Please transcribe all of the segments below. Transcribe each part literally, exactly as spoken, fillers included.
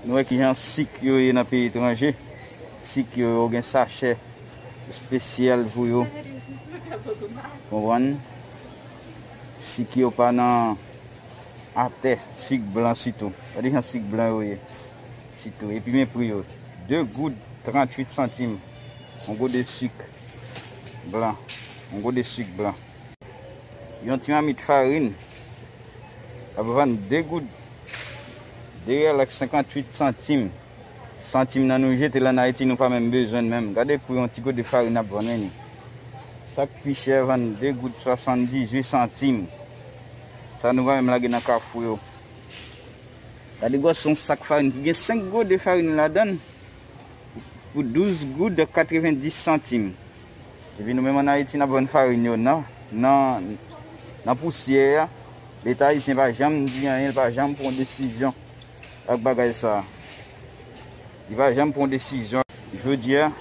Nou wè kijan sik yo ye nan peyi etranje. Sik yo, yo gen sachè espesyal pou yo. Konprann? Sik yo pa nan atè, sik blan sitou. Gade jan sik blan yo ye. Sitou. Epi men pri yo. De goud tranntuit santim. Yon gode sik blan. Yon gode sik blan. Yon ti mamit farin ap vann de goud, de riyal ak senkantuit santim. Santim nan nou jete l ann Ayiti, nou pa menm bezwen l menm. Gade pri yon ti gode farin ap vann, men li. Sa k pi chè vann de goud swasanndizuit santim. Sa nou pa menm lage nan kafou yo. Gade gwòs yon sak farin ki gen senk gode farin ladan l pou douz goud katrevendis santim. Epi nou menm ann Ayiti, n ap vann farin yo nan, nan, nan pousyè a. Leta ayisyen pa janm di anyen, li pa janm pran desizyon ak bagay sa a. Li pa janm pran desizyon. Jodi a,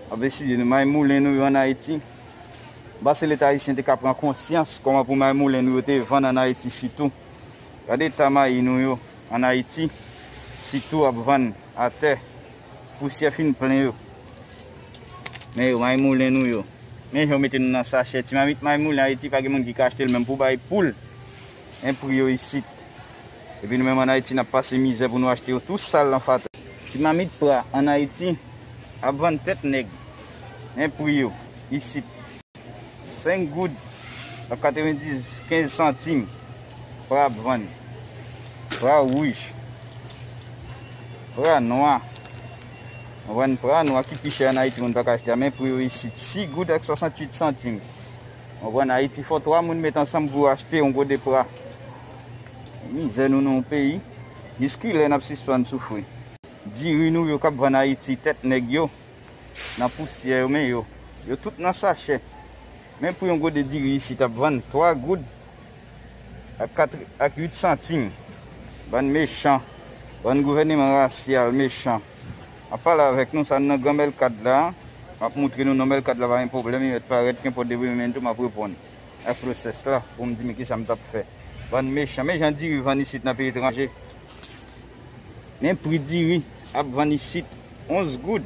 ap deside nou may moulen nou yo ann Ayiti. M panse Leta ayisyen te ka pran konsyans kòman pou may moulen nou yo te vann ann Ayiti sitou. Gade eta mayi nou yo ann Ayiti, sitou ap vann atè, pousyè fin plen yo. Men yo, may moulen nou yo. Men jan yo mete nou nan sachè. Ti mamit may moulen Ayiti, pa gen moun ki ka achte l menm pou bay poul. Men pri yo isit. Epi nou menm ann Ayiti, n ap pase mizè pou nou achte yo tou sal nan fatra. Ti mamit pra ann Ayiti ap vann tèt nèg. Men pri yo isit. Senk goud ak katrevendikenz santim. Pra ap vann. Pra wouj. Pra nwa. Ou vann pra nwa ki pi chè ann Ayiti, moun pa ka achte a, men pri yo isit. Sis goud ak swasanntuit santim. Ou konprann, Ayiti fò twa moun met ansanm pou yo achte yon gode pra. Mizè nou nan yon peyi. Jiskilè n ap sispann soufri? Diri nou yo k ap vann Ayiti, tèt nèg yo, nan pousyè yo, men yo. Yo tout nan sachè. Men pri yon gode diri isit ap vann twa goud ak kat, ak uit santim. Bann mechan. Bann gouvèneman rasyal, mechan. M ap pale avèk nou, sa n nan gran mèlkad la. M ap moutre nou non mèlkad la, pa gen pwoblèm, li mèt parèt, kenpòt depi men tou, m ap reponn ak pwosès la pou m di men kisa m t ap fè. Bann mechan, men jan diri vann isit nan peyi etranje. Men pri diri ap vann isit, onz goud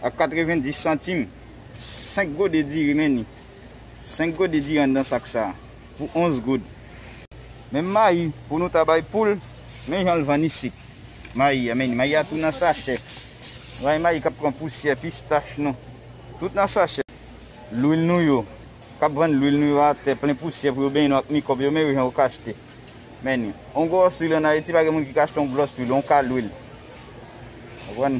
ak katrevendis santim. Senk gode diri, men ni. Senk gode diri anndan sak sa a pou onz goud. Menm mayi, pou nou ta bay poul, men jan l vann isit. Mayi a, men ni. Mayi a tou nan sachè. Mayi, mayi k ap pran pousyè, pistach nou. Tout nan sachè. Lwil nou yo, k ap vann lwil nou yo atè, plen pousyè pou yo benyen nou ak mikwòb yo, men yo jan yo ka achte. Men ni. On gwòs lwil ann Ayiti, pa gen moun ki ka achte on gwòs lwil, on ka lwil. Konprann?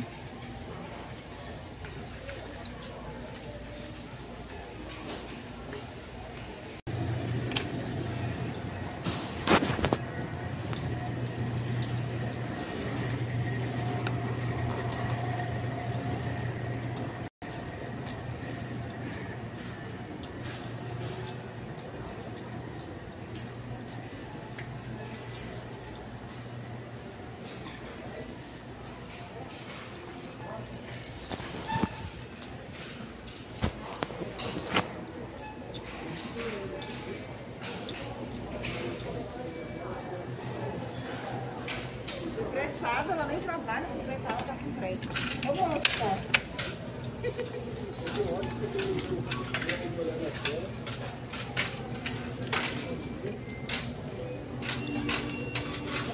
Estressada, ela nem trabalha, não prepara, tá com pressa. Ô, moça!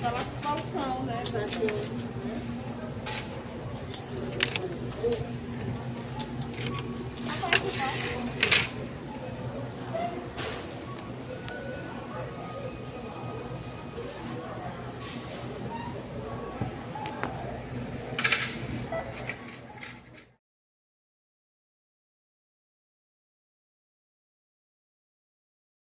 Tava com balcão, né?